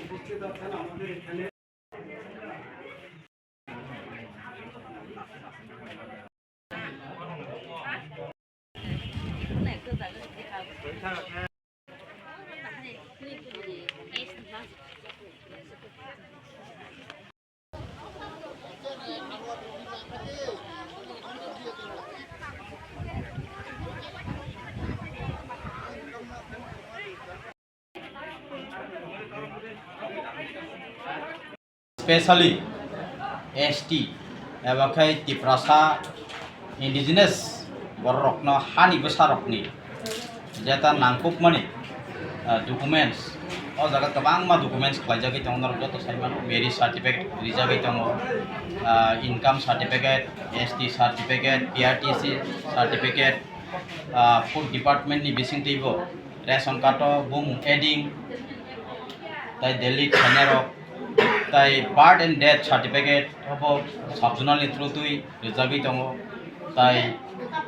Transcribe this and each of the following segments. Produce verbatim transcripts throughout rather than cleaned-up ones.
উপস্থিত আছেন আমাদের এখানে। Specially S T eba khe Tiprasa indigenous bororokno hani bwsarokni jeta nangkukmani, ah, documents, o jaga kwbangma documents khlaijagwi tongo, norok joto sai mano, marriage certificate rijagwi tongo, ah, income certificate, S T certificate, P R T C certificate, ah, food department ni bisingtwibo ration card o bumung adding, tai Delhi thainai rok, tai birth and death certificate obo sub zonal ni through twi rijagwi tongo, tai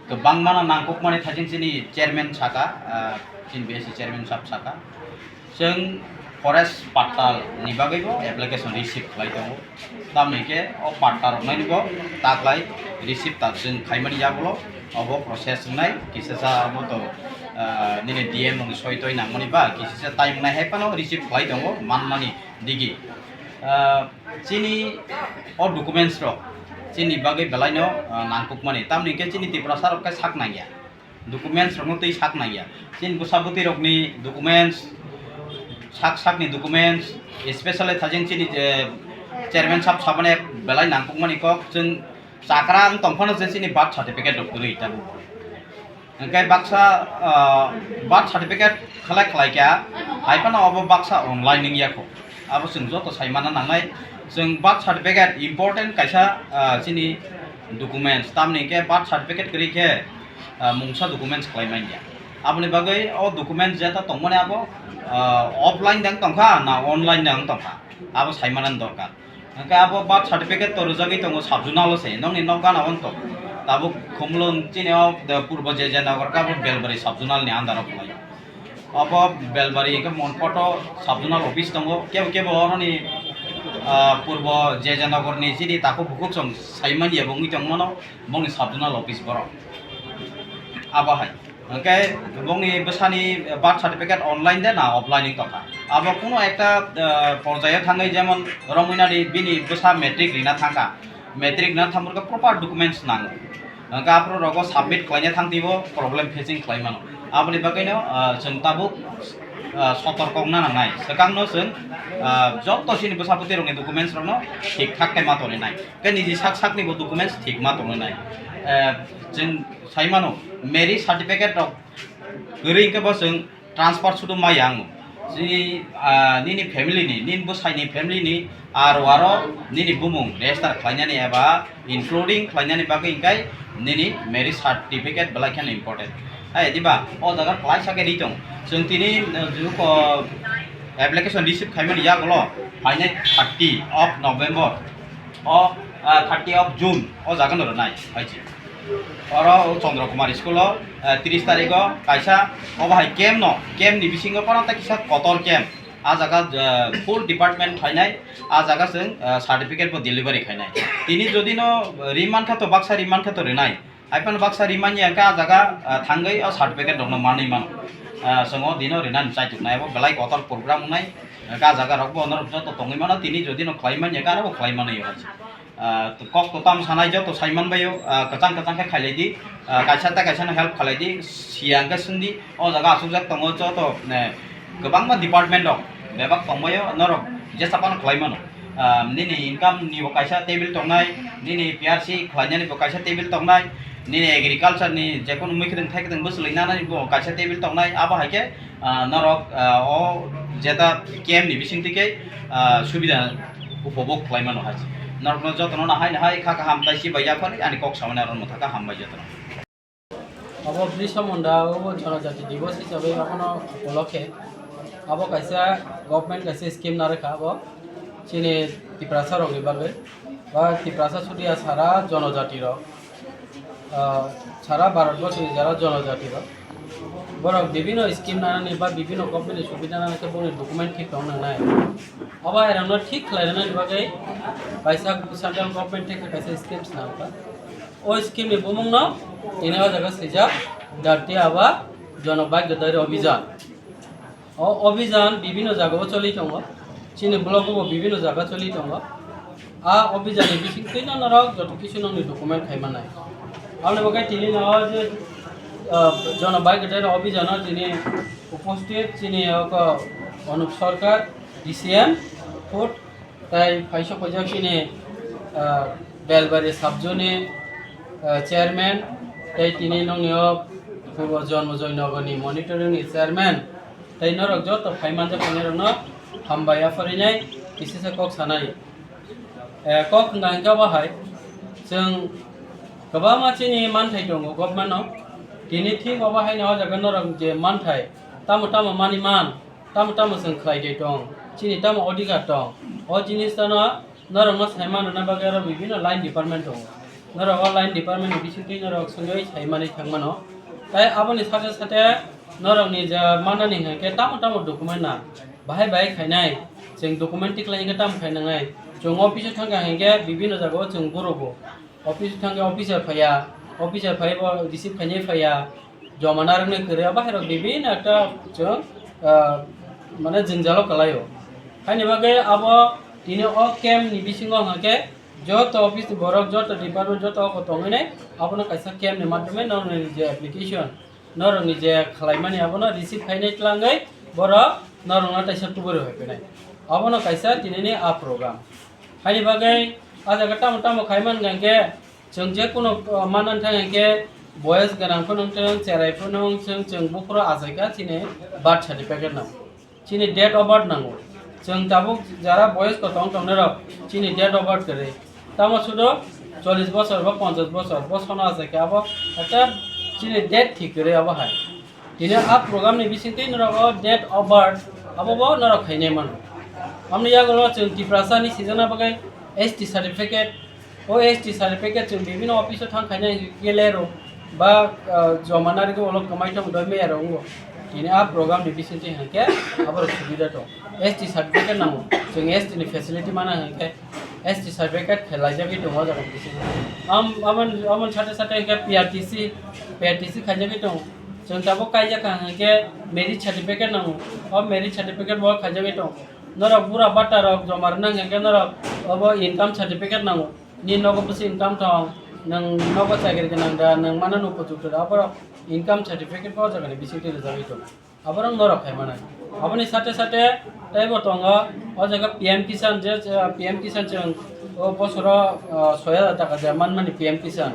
kwbangma no nangkukmani thaiching chini chairman saka, ah, chini B S C chairman sab saka. Chwng forest patta ni bagwi bo application receive khlai tongo. Tamni khe o patta rok nai bo taklai receive ta chwng khaimani yagulo obo process wngnai kisa sa obo to, ah, nini D M rokni soi toi nangmani ba kisa sa time nai hai phano receive khlai tongo manmani digi. Ah, chini o documents rok chini bagwi belai no, ah, nangkukmani tamni khe chini Tiprasa rok khe sak nangya. Documents rokno twi sak nangya. Chini bwsa bwtwi rokni documents, sak sakni documents, especially thajeng chini je chairman sab saboni belai nangkukmani kok, chwng chakra wng tongphano je chini birth certificate rok kwrwi tabuk. Hwnkhe baksa, ah, birth certificate khlai khlai kha, hai phano obo baksa online wngya kho. Abo chwng joto sai manna nangnai. Chwng birth certificate important kaisa, ah, chini documents, tamni hwnkhe birth certificate kwrwi khe, ah, mungsa documents khlai manya. Aboni bagwi o documents jeta tongmani abo, ah, offline dang tongkha na online dang tongkha, abo sai manani dorkar. Hwnkhe abo birth certificate to rwjagwi tongo sub zonal o se, nokni nok gana o wng tong. Tabuk Khumulwng chini o, de, Purbo J J Nagar khe abo Belbari sub zonal ni under o phalai. Obo Belbari hwnkhe Monkoto sub zonal office tongo. Kebo kebo oroni, ah, Purbo J J Nagar ni chini takhuk bukhuk chwng sai manya bo wngwi tongmano, bongni sub zonal office borok. Abo hai. Hwnkhe bongni bwsani birth certificate online de na offline wng tongkha. Abo kuno ekta, ah, porjaio thangwi jemon romwinani bini bwsa matric rina thangkha. Matric rina thangphuru khe proper documents nango. Hwnkhe aphuru rogo submit khlaina thangtwibo problem facing khlai mano. Aboni bagwino, ah, chwng tabuk, ah, sotorko wngna nangnai. Swkangno chwng, ah, joto chini bwsa bwtwi rokni documents rokno thik thak khe ma tonwi nai. Khe niji sak saknibo documents thik ma tonwi nai. Eh, chwng sai mano, marriage certificate rok kwrwi hwnkhe bo chwng transfer sudu maya ang. Chini, ah, nini family ni, nini bwsai ni family ni aro aro nini bumung register khlainani eba including khlainani bagwi hwnkhe nini marriage certificate belai kheno important. Hai diba, o jaga klaisa khe ri tong. Chwng tini, eh, juko application receive khaimani yagulo phainai thirty of November. O, ah, thirty of June o jaga no rwnai, hai se. Oro o Chandra Kumar school o, ah, tris tarik o kaisa obo hai camp no, camp ni bisingo pono tei kisa kotor camp. A jaga, ah, full department phainai, a jaga chwng, ah, certificate bo delivery khainai. Tini jodi no ri mankha to baksa ri mankha to rwnai. Hai phano baksa ri manya hwnkhe a jaga, ah, thangwi o certificate rokno manwi mano. Ah, chwng o dino rinani chaituknai, abo belai kotor program wngnai. Hwnkhe a jaga rokbo norok joto tongwi mano, tini jodi no khlai manya hwnkhe aro bo khlai manwi o. Ah, kok to tamo sanai joto sai manbai o, ah, kwchang kwchang khe khailai di, ah, kaisa tei kaisa no help khalai di, siya hwnkhe swng di, o jaga achukjak tongo joto, eh, kwbangma department rok bebak tongbai o, norok jesa phano khlai mano. Ah, nini income ni bo kaisa table tongnai, nini P R C khlainani bo kaisa table tongnai, nini agriculture ni jekunu mui kwthwng thai kwthwng bwswlwi nanani bo kaisa table tongnai, abo hai khe, ah, norok, ah, o jeta camp ni bising twi khe, ah, subida upobhog khlai mano hai se. Norokno jotono no hai no hai kha kaham tai si bai yaphar ani kok samani aro no thaka hambai jotono. Abo Birsa Munda o Jonojati Divos hisabe abono upolokhe abo kaisa government kaisa scheme narwkha abo chini Tiprasa rokni bagwi ba Tiprasa chutia sara jonojati rok, ah, sara Bharat borsi ni jara jonojati rok Borok bibino scheme nanani ba bibino government ni subida nanani khe boni document thik tong nangnai. Obo airokno thik khlai rwnani bagwi kaisa central government theke kaisa scheme swnamkha. O scheme ni bumungno tini o jaga swijak Dharti Aaba Jan Bhagyodayan Abhiyan. O abhiyan bibino jagao choli tongo, chini blogo bo bibino jaga choli tongo. A abhiyan ni bisingtwi no norok joto kisu nokni document khai manai. Aboni bagwi tini no o je, ah, Jan Bhagyodayan Abhiyan o tini uposthit chini oko Anup Sarkar, D C M, food, tai phaisok paijak chini, ah, Belbari sub zone ni, ah, chairman, tai tini nokni o Purbo Janmajoy Nagar ni monitoring ni chairman, tai norok joto phai manjak phainairokno hambai yapharinai kisisa kok sanai. Eh, kok wngkha hwnkhe obo hai, chwng kwbangma chini manthai tongo government no. Tini thik obo haino o jaga norok je manthai, tamo tamo mani man, tamo tamo chwng khlai tong, chini tamo odhikar tong, o jinis no norokno sai manna bagwi oro bibino line department tongo. Norok o line department ni bisingtwi norok swngwi sai manwi thang mano. Tai aboni sate sate norokni je mannani hwnkhe tamo tamo document na bahai bahai khainai, chwng document tikhlai hwnkhe tamo khainangnai. Chwng office o thangkha hwnkhe bibino jagao chwng gurogo. Office thangkhe officer phaiya, officer phaibo receive khainai phaiya, joma narwknai kwrwi, abo hairok bibino ekta chwng, ah, mane jwngjalo kwlaio. Haini bagwi abo tini o camp ni bisingo hwnkhe joto office ni borok, joto department, joto oko tongwinai abono kaisa camp ni madhyome norokni je application, norokni je khlaimani abono receive khainai tlangwi borok norokno taisa tuburi hoiphinai. Abono kaisa tinini a program. Haini bagwi a jaga tamo tamo khai man hwnkhe chwng je kuno, uh, manna thang hwnkhe boyes gwnang phano wng thung, cherai phano wng thung, chwng buphuru achaikha chini birth certificate nango, chini date of birth nango. Chwng tabuk jara boyes ko tong tongnai rok chini date of birth kwrwi. Tamo sudo chollish bosor ba ponchash bosor, bo sono achaikha abo ekta chini date thik kwrwi abo hai. Tini a program ni bisingtwi norok o date of birth abo bo norok khainai mano. Amni yagulo chwng Tiprasa ni sijana bagwi S T certificate, o S T certificate chwng bibino office o thang khainai gele ro ba, ah, joma narigwi ulo kwmai tong doi meya rok wngo. Tini a program ni bisingtwi hwnkhe aborok subida tong. S T certificate nango, chwng S T ni facility mana hwnkhe S T certificate khe laijagwi tongo o jaga ni bisingo. Am-, amon, amon sate sate hwnkhe P R T C, P R T C khaijagwi tongo. Chwng tabuk kaijak kha hwnkhe marriage certificate nango. O marriage certificate bo khaijagwi tongo. Norok bura bata rok joma rwna hwnkhe norok obo income certificate nango. Ni nogo bwswk income thong, nwng nogo chakri gwnang da, nwng mano nw kuchuk da, aborok income certificate bo o jaga ni bisingtwi rwjagwi tongo. Aborok norok khai manai. Aboni sate sate teibo tongo, o jaga P M Kisan je, je P M Kisan chwng o bosoro, ah, soi hajar taka je manmani P M Kisan.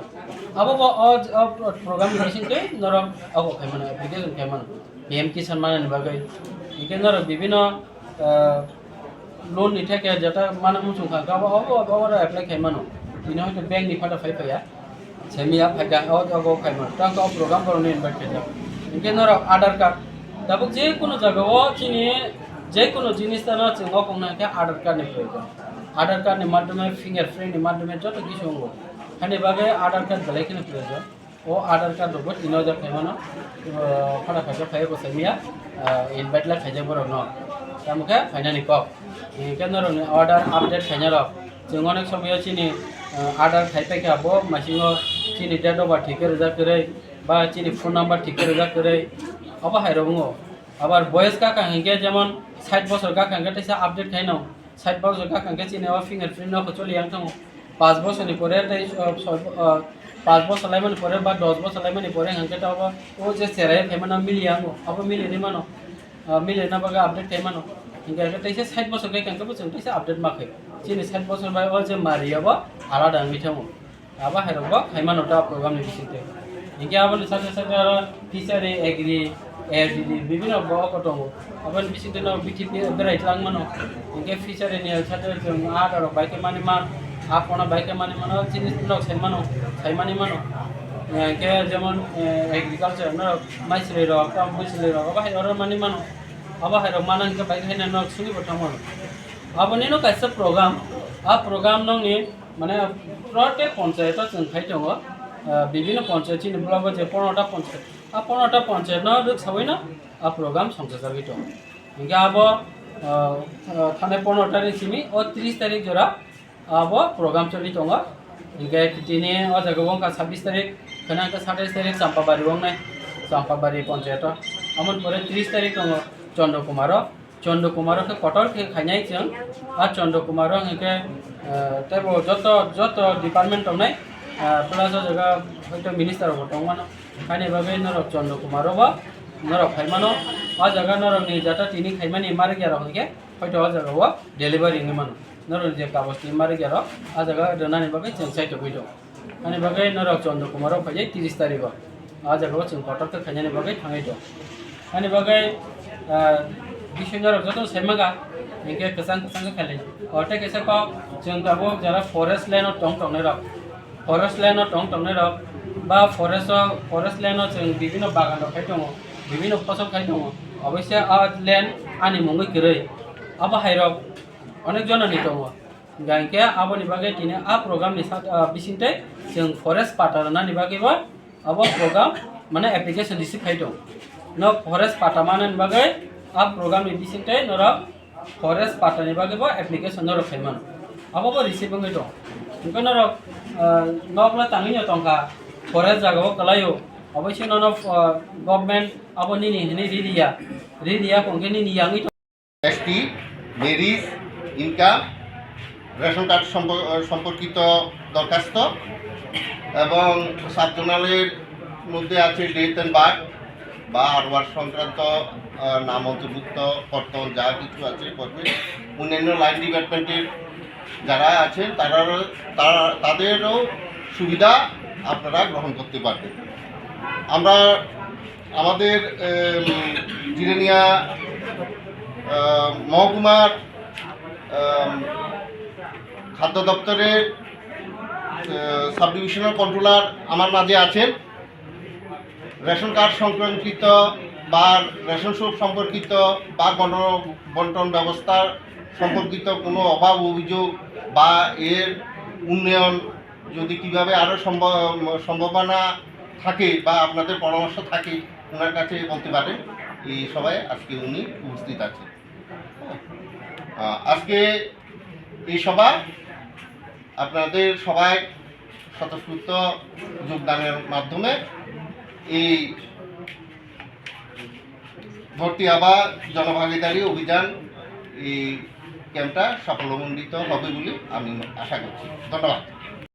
Abo bo o, o program ni bisingtwi norok abo khai mano, application khai mano. P M Kisan manani bagwi. Hingke norok bibino, ah, loan ni theke jeta mana muchung kha, abo, abo, abo, abo apply khai mano. Tini hoito bank ni photo phai phaiya. Semiya phaikha, o jaga o khaima. Tang khe o program borokno invite khaijak. Hinkhe norok Aadhaar card. Tabuk je kono jaga o chini je kono jinis tano chwng o kongna khe Aadhaar card ni proyojon. Aadhaar card ni madhyome, fingerprint ni madhyome joto kisu wngo. Hani bagwi Aadhaar card belai kheno proyojon. O Aadhaar card rokbo tini o jaga khaimano, o, photo khaijak phai bo semiya, ah, invite la khaijak borokno. Tamo khe phainani kok. Hinkhe norokni order update khainai rok. Chwng onek somoyo chini, ah, order khai paikha, bo masingo chini date of birth thik khe rijak kwrwi, ba chini phone number thik khe rijak kwrwi, obo hai rok wngo. Abar boyes gakha hinkhe jemon sait bosor gakha hinkhe teisa update khaino, sait bosor gakha hinkhe chini o fingerprint no choli yang tongo. Panch bosor ni pore tei, ah, soi, ah, panch bosor laimani pore ba dos bosor laimani pore hinkhe ta obo o je cherai phaimano mili yango, abo mili ni mano. Ah, mili na bagwi update khai mano. Hinkhe teisa sait bosor khai kangkhe bo chwng teisa update ma khai. Chini sait bosor bai o je mari abo alada wngwi thango. Abo hai rok bo khai mano ta program ni bisingtwi. Hinkhe aboni sate sate aro fishery, agri, A R D D bibino bo oko tongo. Aboni bisingtwi no B T P berai tlang mano. Hinkhe fishery ni sate chwng aro bai khe mani man, a phone bai khe mani mano, chini nok sai mano, sai mani mano. Hinkhe jemon, eh, agriculture no maisri rok, tam buisri rok, abo hai oro mani mano. Abo hai rok mana hinkhe bai khe haino nok sugwi bo thang mano. Aboni no kaisa program, a program nokni mane protek ponchayat o chwng khai tongo. ah, bibhinno panchayat chini blogo je pondrota panchayat, a pondrota panchayat no rwksawi no a program songchajagwi tongo. Hinkhe abo, ah, ah, thanai pondro tarik simi o tris tarik jora abo program choli tongo. Hinkhe tini o jaga wngkha sabbish tarik, khwnang khe satais tarik Champabari wngnai, Champabari panchayat o. Amoni pore tris tarik tongo Chandra Kumar o. Chandra Kumar o khe kotor khe khainai chwng. A Chandra Kumar o hinkhe, eh, teibo joto, joto department tongnai, eh, plus o jaga hoito minister rok bo tongmano. Haini bagwi norok Chandra Kumar o bo norok phaimano. O jaga norokni jata tini khaimani marikya rok hinkhe hoito o jaga o delivery wngwi mano. Norokni je kagoj ni marikya rok o jaga rwnani bagwi chwng chaitogwi tongo. Ani bagwi norok Chandra Kumar o phaijai tris tarikh o. O jaga o chwng kotor khe khainani bagwi thangwi tongo. Ani bagwi, ah, bising norok joto sai manga, hinkhe kwchang kwchang khe khailai. O tei kaisa kok chwng tabuk jara forest land o tong tongnai rok, forest land o tong tongnai rok ba forest o, forest land o chwng bibhinno bagan rok khai tongo, bibhinno phosok khai tongo. Oboise a land ani mungwi kwrwi. Abo hai rok onek jona ni tongo. Hinkhe aboni bagwi tini a program ni sat-, ah, bisingtwi chwng forest pata rwnani bagwi bo abo program, mane, application receive khai tongo. No forest pata manani bagwi a program ni bisingtwi norok forest pata ni bagwi bo application norok khai mano. Abo bo receive wngwi tongo. Hinkhe norok, ah, nokla tangwi no tongkha, forest jaga o kwlaio. Oboise nono, ah, government abo nini hinwi ririya, ririya hwnkhe nini yangwi S T, marriage, income, ration card সম্প-, সম্পর্কিত দরখাস্ত এবং সাব জোনালের মধ্যে আছে death and birth বা আরওয়ার সংক্রান্ত, আহ, নাম অন্তর্ভুক্ত কর্তন যা কিছু আছে করবে। অন্যান্য লাইন ডিপার্টমেন্টের যারা আছেন তারারও, তারা, তাদেরও সুবিধা আপনারা গ্রহণ করতে পারবেন। আমরা আমাদের, এম, জিরানিয়া, আহ, মহকুমার, আম, খাদ্য দপ্তরের, আহ, সাব ডিভিশনাল কন্ট্রোলার আমার মাঝে আছেন। রেশন কার্ড সংক্রান্ত বা রেশন শপ সম্পর্কিত বা গণ-, বন্টন ব্যবস্থা সম্পর্কিত কোনো অভাব অভিযোগ বা এর উন্নয়ন যদি কিভাবে আরও সম্ভ-, সম্ভাবনা থাকে বা আপনাদের পরামর্শ থাকে, ওনার কাছে বলতে পারেন। এই সভায় আজকে উনি উপস্থিত আছেন। আহ, আজকে এই সভা আপনাদের সবাই স্বতঃস্ফূর্ত যোগদানের মাধ্যমে এই ভর্তি আবার জনভাগিদারি অভিযান, এই ক্যাম্পটা সাফল্যমণ্ডিত হবে বলে আমি আশা করছি। ধন্যবাদ।